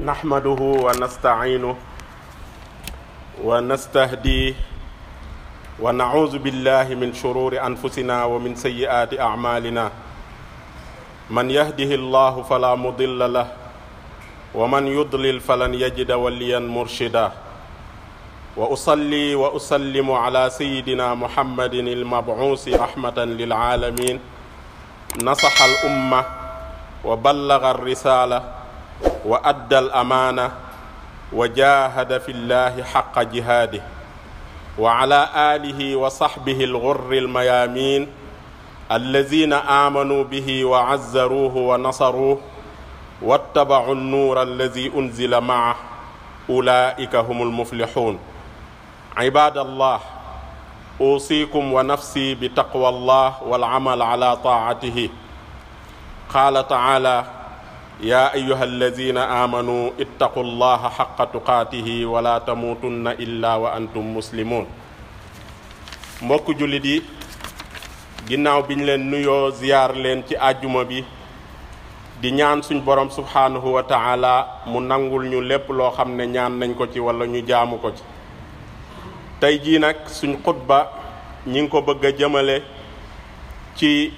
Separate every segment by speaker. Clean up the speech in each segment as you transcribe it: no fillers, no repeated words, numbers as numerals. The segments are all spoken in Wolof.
Speaker 1: نحمده ونستعينه ونستهديه ونعوذ بالله من شرور أنفسنا ومن سيئات أعمالنا من يهده الله فلا مضل له ومن يضلل فلن يجد وليا مرشدا وأصلي وأسلم على سيدنا محمد المبعوث رحمة للعالمين نصح الأمة وبلغ الرسالة وأدى الأمانة وجاهد في الله حق جهاده وعلى آله وصحبه الغر الميامين الذين آمنوا به وعزروه ونصروه واتبعوا النور الذي أنزل معه أولئك هم المفلحون عباد الله أوصيكم ونفسي بتقوى الله والعمل على طاعته قال تعالى يا أيها الذين آمنوا اتقوا الله حق تقاته ولا تموتن إلا وأنتم مسلمون mbokk jullit yi ginnaaw biñ leen nuyoo ziyaar leen ci àjjuma bi di ñaan suñ borom subhaanahu wa ta'ala mu nangul ñu lépp loo xam ne ñaan nañ ko ci wala ñu jaamu ko ci tey jii nag suñ xutba ñi ngi ko bëgg a jëmale ci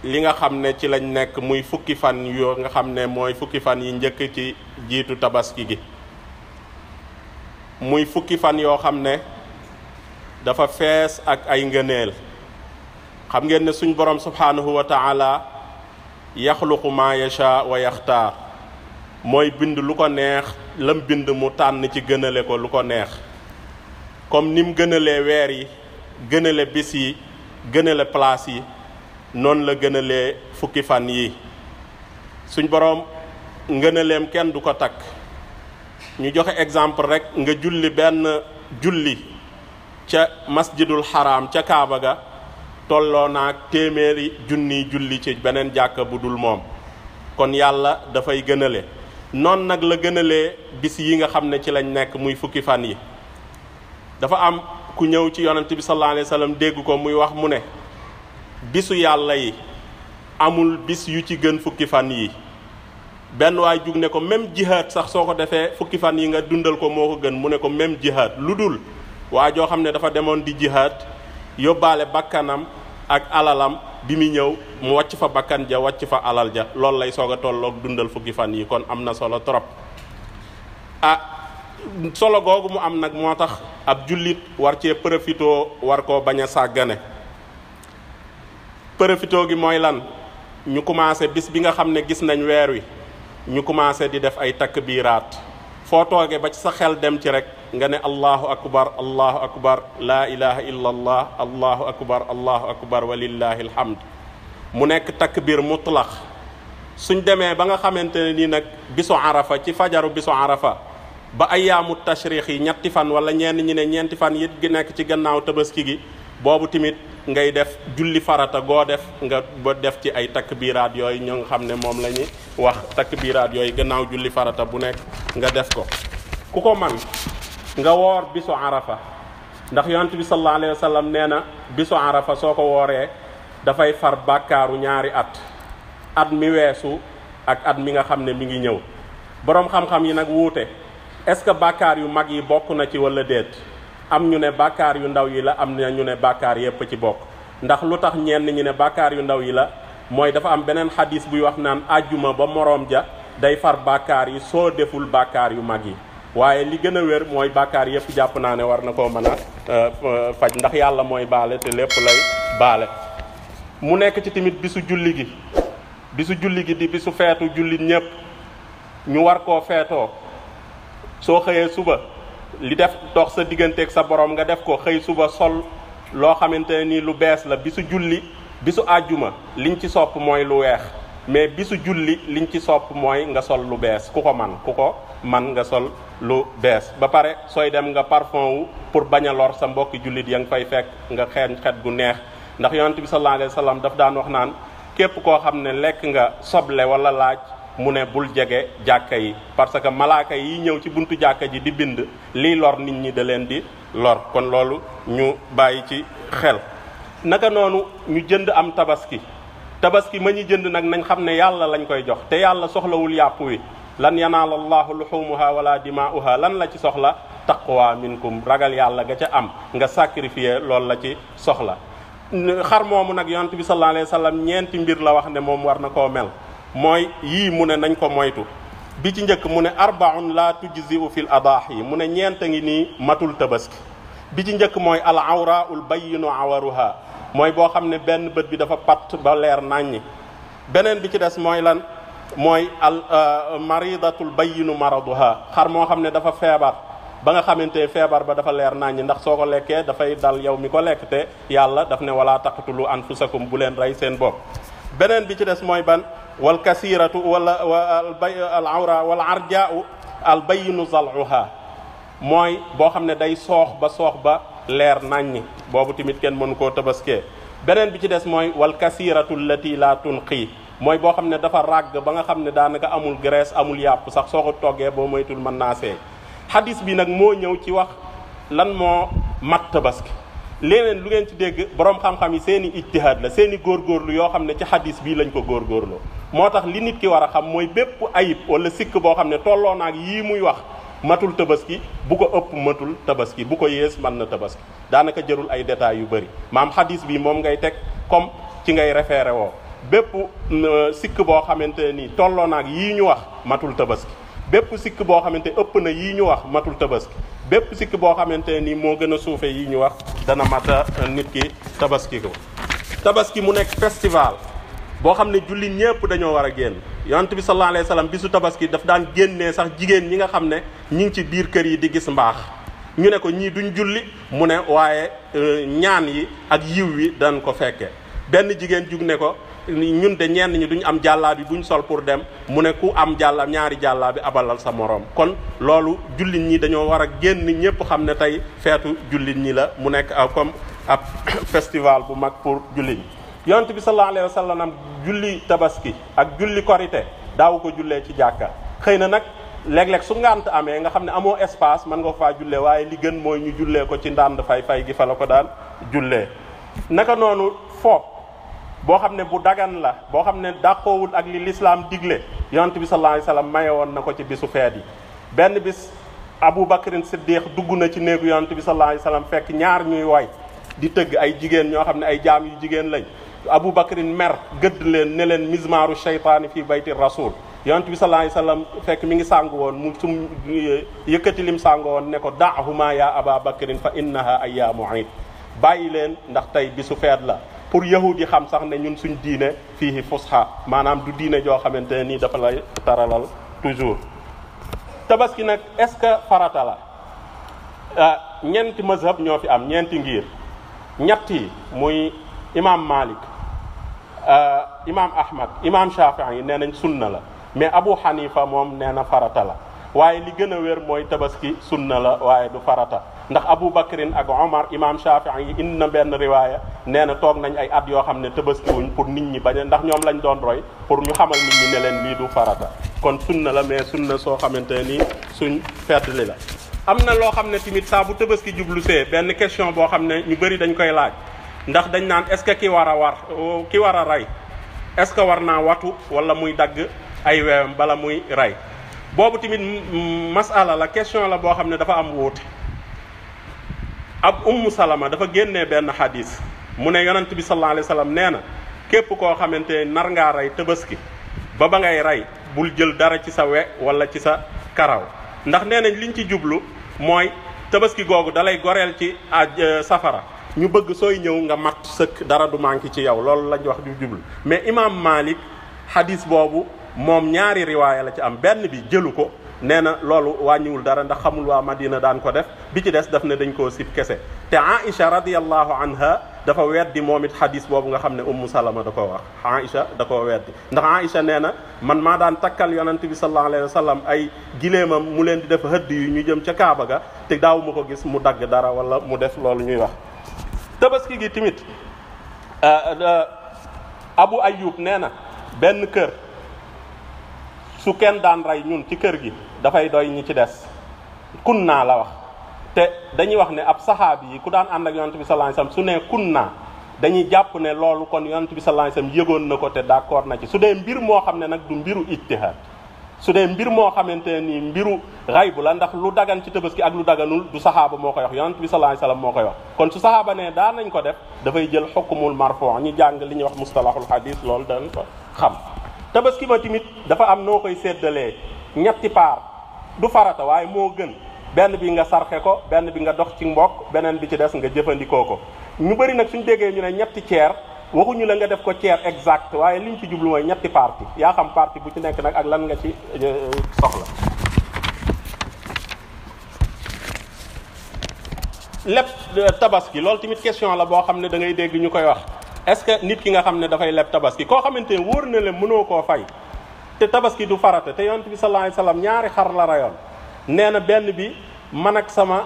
Speaker 1: li nga xam ne ci lañ nekk muy fukki fan yoo nga xam ne mooy fukki fan yi njëkk ci jiitu tabaski gi muy fukki fan yoo xam ne dafa fees ak ay ngëneel xam ngeen ne suñ borom subhaanahu wa ta'ala yaxluqu ma yasha wa yaxtaar mooy bind lu ko neex lam bind mu tànn ci gënale ko lu ko neex comme ni mu gënalee weer yi gënale bis yi gënale place yi noonu la gënalee fukki fan yi suñ boroom ngënaleem kenn du ko takk ñu joxe exemple rek nga julli benn julli ca masjidul haram ca Kaaba ga tolloo naag téeméeri junniy julli ci beneen jàkka bu dul moom kon yàlla dafay gënale noonu nag la gënalee bis yi nga xam ne ci lañ nekk muy fukki fan yi dafa am ku ñëw ci yonent bi sallallahu alayhi wa sallam dégg ko muy wax mu ne bisu yàlla yi amul bis yu ci gën fukki fan yi benn waay jug ne ko même jihaad sax soo ko defee fukki fan yi nga dundal ko moo ko gën mu ne ko même jihaad lu dul waa joo xam ne dafa demoon di jihaad yóbbaale bakkanam ak alalam bi mu ñëw mu wàcc fa bakkan ja wàcc fa alal ja loolu lay soog a tolloog dundal fukki fan yi kon am na solo trop solo googu mu am nag moo tax ab jullit war cee profitoo war koo bañ a sàggane profitoo gi mooy lan ñu commencé bis bi nga xam ne gis nañ weer wi ñu commencé di def ay takbiraat foo toogee ba ci sa xel dem ci rek nga ne allahu akbar laa ilaha illa allah allahu akbar walillahi alhamd mu nekk takbir mutlaq suñ demee ba nga xamante ne nii nag bisu arafa ci fajaru bisu arafa ba ayyaamu tashrix yi ñetti fan wala ñenn ñi ne ñeenti fan yi gi nekk ci gannaaw tabaski gi boobu tamit ngay def julli farata goo def nga ba def ci ay takbiraat yooyu ñoo nga xam ne moom la ñuy wax takbiraat yooyu gannaaw julli farata bu nekk nga def ko ku ko man nga woor bisu arafa ndax yonent bi sallallahu alayhi wa sallam nee na bisu arafa soo ko wooree dafay far bàkkaaru ñaari at mi weesu ak at mi nga xam ne mi ngi ñëw boroom xam-xam yi nag wuute est-ce que bàkkaar yu mag yi bokk na ci wala déet am ñu ne bàkkaar yu ndaw yi la am na ñu ne bàkkaar yépp ci bokk ndax lu tax ñenn ñi ne bàkkaar yu ndaw yi la mooy dafa am beneen xadis buy wax naan àjjuma ba moroom ja day far bàkkaar yi soo deful bàkkaar yu mag yi waaye li gën a wér mooy bàkkaar yépp jàpp naa ne war na koo mën a faj ndax yàlla mooy baale te lépp lay baale mu nekk ci tamit bisu julli gi di bisu feetu jullit ñépp ñu war koo feetoo soo xëyee suba li def dox sa digganteeg sa borom nga def ko xëy suba sol loo xamante ne nii lu bees la bisu julli bisu àjjuma liñ ci sopp mooy lu weex mais bisu julli liñ ci sopp mooy nga sol lu bees ku ko man nga sol lu bees ba pare sooy dem nga parfum wu pour bañ a lor sa mbokki jullit ya nga fay fekk nga xeeñ xet gu neex ndax yonent bi sallallahu alayhi wa sallam daf daan wax naan képp koo xam ne lekk nga soble wala laaj mu ne bul jege jàkka yi parce que malaaka yi ñëw ci buntu jàkka ji di bind lii lor nit ñi da leen di lor kon loolu ñu bàyyi ci xel naka noonu ñu jënd am tabaski ma ñu jënd nag nañ xam ne yàlla lañ koy jox te yàlla soxlawul yàpp wi lan yanaala allahu luhumuha wala dimaa'uha lan la ci soxla taqwa minkum ragal yàlla ga ca am nga sacrifier loolu la ci soxla. xar moomu nag yonent bi sallallahu alayhi wa sallam ñeenti mbir la wax ne moom war na koo mel mooy yii mu ne nañ ko moytu. bi ci njëkk mu ne arbaun la tujzi'u fil adaahi mu ne ñeenta ngi nii matul tabaski. bi ci njëkk mooy al awraul bayyinu awaruha mooy boo xam ne benn bët bi dafa patt ba leer naññi. beneen bi ci des mooy lan mooy al maridatul bayyinu maraduha xar moo xam ne dafa feebar ba nga xamante feebar ba dafa leer naññi ndax soo ko lekkee dafay dal yow mi ko lekk te yàlla daf ne wala taqtulu anfusakum bu leen rey seen bopp. beneen bi ci des mooy ban wal kasiratu wala al awra wal arjaau al bayyinu zal'uha mooy boo xam ne day soox ba leer naññi boobu tamit kenn mënu koo tabaskee. beneen bi ci des mooy wal kasiratu allati la tunqi mooy boo xam ne dafa ràgg ba nga xam ne daanaka amul graisse amul yàpp sax soo ko toggee boo moytul mën naa seey. hadis bi nag moo ñëw ci wax lan moo mat tabaski. leneen lu ngeen ci dégg borom xam-xam yi seen i ijtihaad la seen i góorgóorlu yoo xam ne ci hadis bii lañ ko góorgóorloo moo tax li nit ki war a xam mooy bépp ayib wala sikk boo xam ne tolloo naag yii muy wax matul tabaski bu ko ëpp matul tabaski bu ko yées mën na tabaski daanaka jërul ay détails yu bëri maam hadis bi moom ngay teg comme ci ngay référé woo bépp sikk boo xamante ni tolloo naag yii ñu wax matul tabaski bépp sikk boo xamante ëpp na yii ñu wax matul tabaski bépp sikk boo xamante ni moo gën a suufe yii ñu wax dana mata nit ki tabaski ko. tabaski mu nekk festival boo xam ne julli ñépp dañoo war a génn yonent bi sallallahu alayhi wa sallam bisu tabaski daf daan génnee sax jigéen ñi nga xam ne ñi ngi ci biir kër yi di gis mbaax ñu ne ko ñii duñ julli mu ne waaye ñaan yi ak yiw wi dañ ko fekke benn jigéen jug ne ko ñun de ñenn ñi duñ am jàllaa bi buñ sol pour dem mu ne ku am jàlla ñaari jàllaa bi abalal sa moroom kon loolu jullit ñi dañoo war a génn ñépp xam ne tey feetu jullit ñi la mu nekk comme ab festival bu mag pour jullit ñi. yonent bi sallallahu alayhi wa sallam julli tabaski ak julli korite daaw ko jullee ci jàkka xëy na nag léeg-léeg su ngànt amee nga xam ne amoo espace mën nga ko faa jullee waaye li gën mooy ñu jullee ko ci ndànd fay gi fa la ko daan jullee. naka noonu fo boo xam ne bu dagan la boo xam ne dàqoowul ak li l'islam digle yonent bi sallallahu alayhi wa sallam maye woon na ko ci bisu feet yi. benn bis Abu Bakrin Siddiq dugg na ci néegu yonent bi sallallahu alayhi wa sallam fekk ñaar ñuy way di tëgg ay jigéen ñoo xam ne ay jaam yu jigéen lañ. Abu Bakrin mer gëdd leen ne leen mizmaaru shaytaani fii bayti rasul yonent bi sallallahu alayhi wasallam fekk mi ngi sàngu woon mu sum yëkkati lim sàngu woon ne ko da'huma ya Aba Bakrin fa innaha ayyaamu iid bàyyi leen ndax tey bisu feet la pour yahud yi xam sax ne ñun suñ diine fiihi fusha maanaam du diine joo xamante ne nii dafa lay taralal toujours. tabaski nag est-ce que farata la ñeenti mazhab ñoo fi am ñeenti ngir ñett yi muy imam Malik imam Ahmad imam Shafi'i yi nee nañ sunna la mais Abu Hanifa moom nee na farata la waaye li gën a wér mooy tabaski sunna la waaye du farata ndax Abu Bakrin ak Omar imam Shafi'i yi indi na benn riwaaya nee na toog nañ ay at yoo xam ne tabaski wuñ pour nit ñi bañ ndax ñoom lañ doon roy pour ñu xamal nit ñi ne leen lii du farata kon sunna la mais sunna soo xamante ni suñ feddli la. am na loo xam ne tamit saa bu tabaski jublu see benn question boo xam ne ñu bëri dañ koy laaj ndax dañ naan est-ce que ki war a rey est-ce que war naa watu wala muy dagg ay weewam bala muy rey boobu tamit masala la question la boo xam ne dafa am wuute. ab Ummu Salama dafa génnee benn xadis mu ne yonent bi sallallahu alayhi wa sallam nee na képp koo xamante ne nar ngaa rey tabaski ba ngay rey bul jël dara ci sa we wala ci sa karaw ndax nee nañ liñ ci jublu mooy tabaski googu dalay goreel ci safara ñu bëgg sooy ñëw nga mat sëkk dara du manqué ci yow loolu lañ wax du jublu mais imam Malik xadis boobu moom ñaari riwaaya la ci am benn bi jëlu ko nee na loolu wàññiwul dara ndax xamul waa Madina daan ko def bi ci des daf ne dañ koo sib kese te Aïcha radiyallahu anha dafa weddi moom it xadis boobu nga xam ne Ummu Salama da koo wax Aïcha da koo weddi ndax Aïcha nee na man maa daan takkal yonent bi sallallahu alayhi wa sallam ay gileemam mu leen di def hëdd yu ñu jëm ca Kaaba ga te daaw ma ko gis mu dagg dara wala mu def loolu ñuy wax. tabaski gi tamit Abu Ayyub nee na benn kër su kenn daan rey ñun ci kër gi dafay doy ñi ci des kunna la wax te dañuy wax ne ab saxaabi yi ku daan ànd ak yonent bi sallallahu alayhi wasallam su ne kunna dañuy jàpp ne loolu kon yonent bi sallallahu alayhi wasallam yëgoon na ko te d'accord na ci su dee mbir moo xam ne nag du mbiru ijtihaad su dee mbir moo xamante ne nii mbiru xaybu la ndax lu dagan ci tabaski ak lu daganul du saxaaba moo koy wax yonent bi sallallahu alayhi wasallam moo koy wax kon su saxaaba ne daa nañ ko def dafay jël xukumul marfu ñi jàng li ñuy wax mustalahul hadis loolu dañ ko xam. tabaski ma tamit dafa am noo koy séddalee ñetti paar du farata waaye moo gën benn bi nga sarxe ko benn bi nga dox ci mbokk beneen bi ci des nga jëfandikoo ko ñu bëri nag suñu déggee ñu ne ñetti ceer waxuñu la nga def ko ceer exact waaye liñ ci jublu mooy ñetti parti yaa xam parti bu ci nekk nag ak lan nga ci soxla. leb tabaski loolu tamit question la boo xam ne da ngay dégg ñu koy wax est-ce que nit ki nga xam ne dafay leb tabaski koo xamante ne wóor na leen mënoo koo fay te tabaski du farata te yonent bi sallallahu alayhi wasallam ñaari xar la rayoon nee na benn bi man ak sama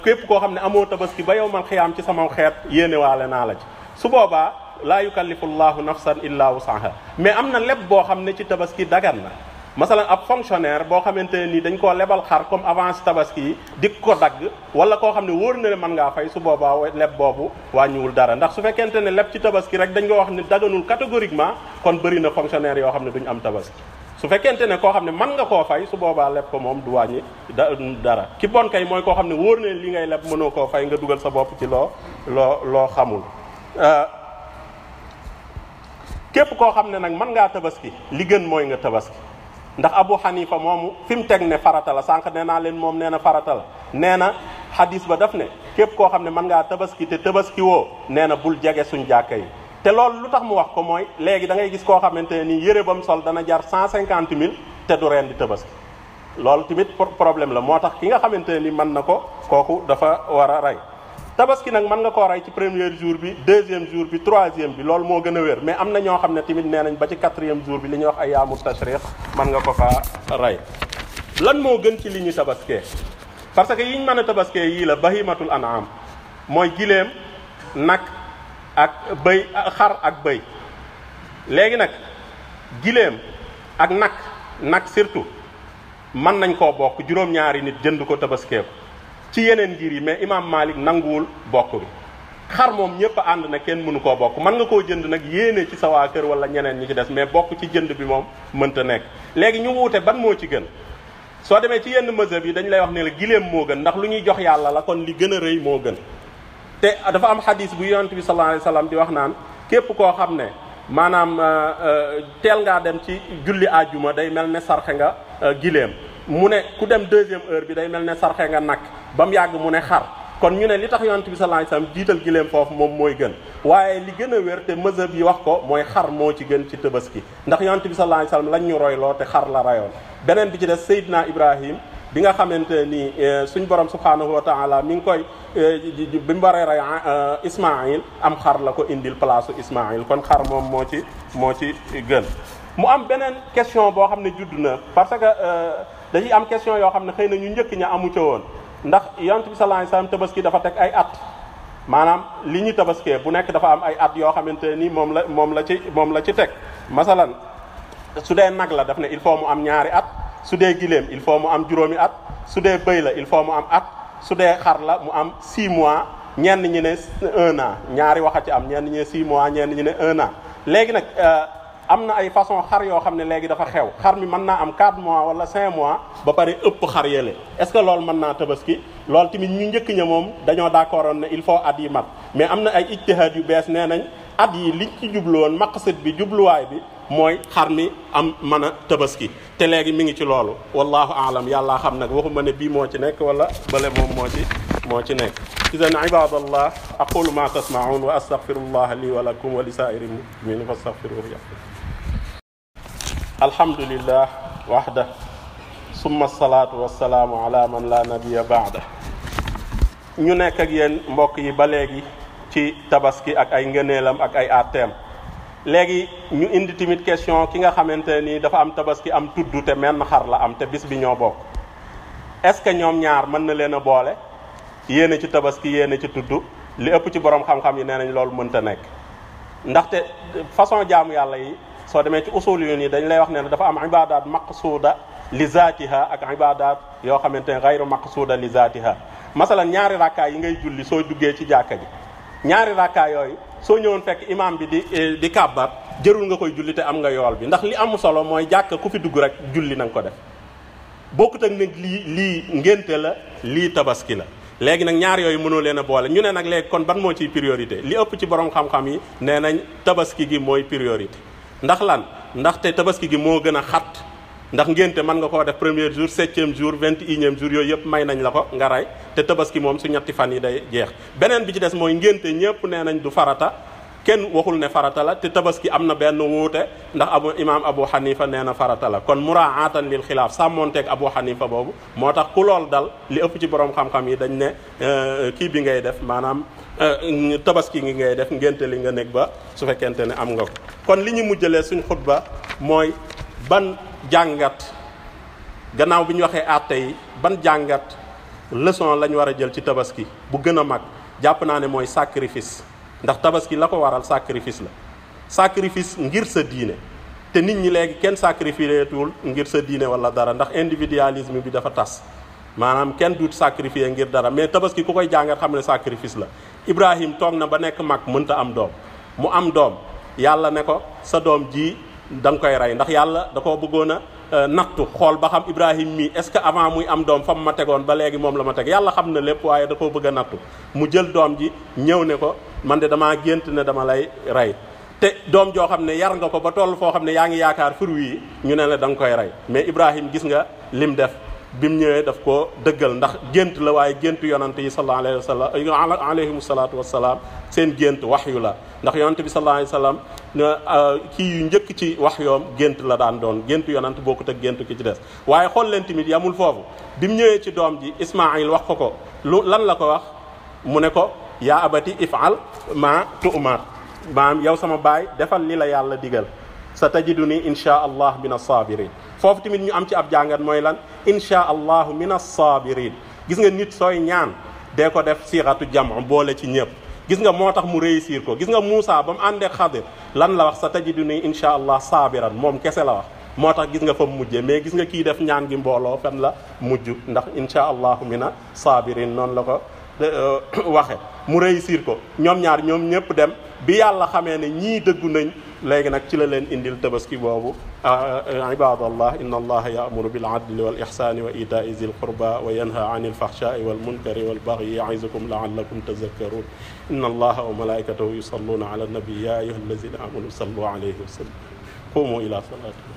Speaker 1: képp koo xam ne amoo tabaski ba yowmal xiyaam ci sama xeet yéene waale naa la ci su boobaa laa yukallifu llahu nafsan illa wusaha mais am na leb boo xam ne ci tabaski dagan na masalan ab fonctionnaire boo xamante ne ni dañ koo lebal xar comme avance tabaski yi di ko dagg wala koo xam ne wóor na ne mën ngaa fay su boobaa leb boobu wàññiwul dara ndax su fekkente ne leb ci tabaski rek dañ ko wax ne daganul catégoriquement kon bëri na fonctionnaire yoo xam ne duñu am tabaski su fekkente ne koo xam ne mën nga koo fay su boobaa leb ko moom du wàññi dara ki bon kay mooy koo xam ne wóor na ne li ngay leb mënoo koo fay nga dugal sa bopp ci loo xamul képp koo xam ne nag mën ngaa tabaski li gën mooy nga tabaski ndax Abu Hanifa moomu fi mu teg ne farata la sànq nee naa leen moom nee na farata la nee na hadis ba daf ne képp koo xam ne mën ngaa tabaski te tabaski woo nee na bul jege suñ jàkka yi te loolu lu tax mu wax ko mooy léegi da ngay gis koo xamante ne nii yëre ba mu sol dana jar 150 000 te du reen di tabaski loolu tamit problème la moo tax ki nga xamante ne ni mën na ko kooku dafa war a rey tabaski nag mën nga koo rey ci premier jour bi deuxième jour bi troisième bi loolu moo gën a wér mais am na ñoo xam ne tamit nee nañ ba ci quatrième jour bi li ñuy wax ayyaamu tashriq mën nga ko faa rey lan moo gën ci li ñu tabaskee parce que yiñ mën a tabaskee yii la bahimatul an'am mooy giléem nag ak bëy xar ak bëy léegi nag giléem ak nag surtout mën nañ koo bokk juróom-ñaari nit jënd ko tabaskee ko ci yeneen ngir yi mais imam Malik nanguwul bokk bi xar moom ñëpp a ànd na kenn mënu koo bokk mën nga koo jënd nag yéene ci sa waa kër wala ñeneen ñi ci des mais bokk ci jënd bi moom mënta nekk léegi ñu wuute ban moo ci gën soo demee ci yenn mazhab yi dañ lay wax ne la giléem moo gën ndax lu ñuy jox yàlla la kon li gën a rëy moo gën te dafa am xadis bu yonent bi sallallahu alayhi wasallam di wax naan képp koo xam ne maanaam teel ngaa dem ci julli àjjuma day mel ne sarxe nga giléem mu ne ku dem deuxième heure bi day mel ne sarxe nga nag ba mu yàgg mu ne xar kon ñu ne li tax yonent bi sallallahu alayhi wasallam jiital giléem foofu moom mooy gën waaye li gën a wér te mazhab yi wax ko mooy xar moo ci gën ci tabaski ndax yonent bi sallallahu alayhi wasallam lañ ñu royloo te xar la rayoon beneen bi ci des Seydina Ibrahim bi nga xamante ni suñ borom subhanahu wa taala mi ngi koy bi mu waree rey Ismaïl am xar la ko indil place Ismaïl kon xar moom moo ci gën mu am beneen question boo xam ne judd na parce que dañuy am question yoo xam ne xëy na ñu njëkk ña amu ca woon ndax yonent bi sallallahu alayhi wasallam tabaski dafa teg ay at maanaam li ñu tabaskee bu nekk dafa am ay at yoo xamante ni moom la ci teg masalan su dee nag la daf ne il faut mu am ñaari at su dee giléem il faut mu am juróomi at su dee bëy la il faut mu am at su dee xar la mu am 6 mois ñenn ñi ne 1 an ñaari wax a ci am ñenn ñi ne 6 mois ñenn ñi ne 1 an léegi nag am na ay façon xar yoo xam ne léegi dafa xew xar mi mën naa am 4 mois wala 5 mois ba pare ëpp xar yële est-ce que loolu mën naa tabaski loolu tamit ñu njëkk ña moom dañoo d'accord ne il faut at yi mat mais am na ay ijtihaad yu bees nee nañ at yi liñ ci jubluwoon maqsid bi jubluwaay bi mooy xar mi am mën a tabaski te léegi mi ngi ci loolu wallahu aalam yàllaa xam nag waxuma ne bii moo ci nekk wala bale moom moo ci nekk idan ibadallah aqulu ma tasma'un wa astaghfirullah li wa lakum wa li sa'iril muslimin fastaghfiruhu alhamdulillah wahda summa salatu wassalaamu ala man la nabiyya ba'da ñu nekk ak yéen mbokk yi ba léegi ci tabaski ak ay ngëneelam ak ay atteem léegi ñu indi tamit question ki nga xamante ni dafa am tabaski am tudd te menn xar la am te bis bi ñoo bokk est-ce que ñoom ñaar mën na leen a boole yéene ci tabaski yéene ci tudd li ëpp ci borom xam-xam yi nee nañ loolu mënta nekk ndaxte façon jaamu yàlla yi soo demee ci usul yu nii dañ lay wax ne dafa am ibadat maqsuuda li zaatiha ak ibadat yoo xamante ne gayru maqsuuda li zaatiha masalan ñaari rakkaa yi ngay julli soo duggee ci jàkka ji ñaari rakkaa yooyu soo ñëwoon fekk imam bi di kàbbar jërul nga koy julli te am nga yool bi ndax li am solo mooy jàkka ku fi dugg rek julli na nga ko def bokkut ak nag lii ngénte la lii tabaski la. léegi nag ñaar yooyu mënoo leen a boole ñu ne nag léegi kon ban moo ciy priorité li ëpp ci borom xam-xam yi nee nañ tabaski gi mooy priorité ndax lan ndaxte tabaski gi moo gën a xat ndax ngénte mën nga koo def premier jour 7e jour 21e jour yooyu yëpp may nañ la ko nga rey te tabaski moom su ñetti fan yi day jeex. beneen bi ci des mooy ngénte ñëpp nee nañ du farata kenn waxul ne farata la te tabaski am na benn wuute ndax imaam Abu Hanifa nee na farata la kon muraatan lil xilaaf sàmmonteeg Abu Hanifa boobu moo tax ku lool dal li ëpp ci borom xam-xam yi dañ ne kii bi ngay def maanaam tabaski ngi ngay def ngénte li nga nekk ba su fekkente ne am nga ko. kon li ñu mujjalee suñ xutba mooy ban jàngat gannaaw bi ñu waxee àtte yi ban jàngat leçon lañ war a jël ci tabaski bu gën a mag jàpp naa ne mooy sacrifice. ndax tabaski la ko waral sacrifice la sacrifice ngir sa diine te nit ñi léegi kenn sacrifié tuul ngir sa diine wala dara ndax individualisme bi dafa tas maanaam kenn duut sacrifié ngir dara mais tabaski ku koy jàngat xam ne sacrifice la. Ibrahim toog na ba nekk mag mënta am doom mu am doom yàlla ne ko sa doom ji da nga koy rey ndax yàlla da koo bëggoon a nattu xool ba xam Ibrahim mii est-ce que avant muy am doom fa mu ma tegoon ba léegi moom la ma teg yàlla xam na lépp waaye da koo bëgg a nattu mu jël doom ji ñëw ne ko man de damaa gént ne dama lay rey te doom joo xam ne yar nga ko ba toll foo xam ne yaa ngi yaakaar fruit yi ñu ne la da nga koy rey mais Ibrahim gis nga lim def bi mu ñëwee daf koo dëggal ndax gént la waaye gént yonante yi sallallahu alayhi wa sallam alayhimu salaatu wassalaam seen gént waxyu la ndax yonante bi sallallahu alayhi wa sallam kii yu njëkk ci wax yoom gént la daan doon gént yonante bokkut ak gént ki ci des waaye xool leen tamit yamul foofu bi mu ñëwee ci doom ji Ismaayil wax ko lu lan la ko wax mu ne ko yaa abati if'al ma tu'mar maam yow sama baay defal li la yàlla digal sa tajiduni insha allah min as-sabirin foofu tamit ñu am ci ab jàngat mooy lan insha allahu min as-sabirin gis nga nit sooy ñaan dee ko def siixatu jam' boole ci ñëpp gis nga moo tax mu réussir ko gis nga Moussa ba mu àndee Xadir lan la wax sa tajiduni insha allah sabiran moom kese la wax moo tax gis nga fa mu mujjee mais gis nga kii def ñaan gi mbooloo fen la mujj ndax insha allahu min as-sabirin noonu la ko waxe mu réussir ko ñoom ñaar ñoom ñëpp dem bi yàlla xamee ne ñii dëggu nañ léegi nag ci la leen indil tabaski boobu ibadallah inna allaha ya'muru bil adli wal ihsani wa ita'i zil qurba wa yanha 'anil fahsha'i wal munkari wal baghi ya'izukum la'allakum tadhakkarun inna allaha wa malaikatahu yusalluna 'alan nabi ya ayyuhallazina amanu sallu 'alayhi wa sallimu qumu ila salatikum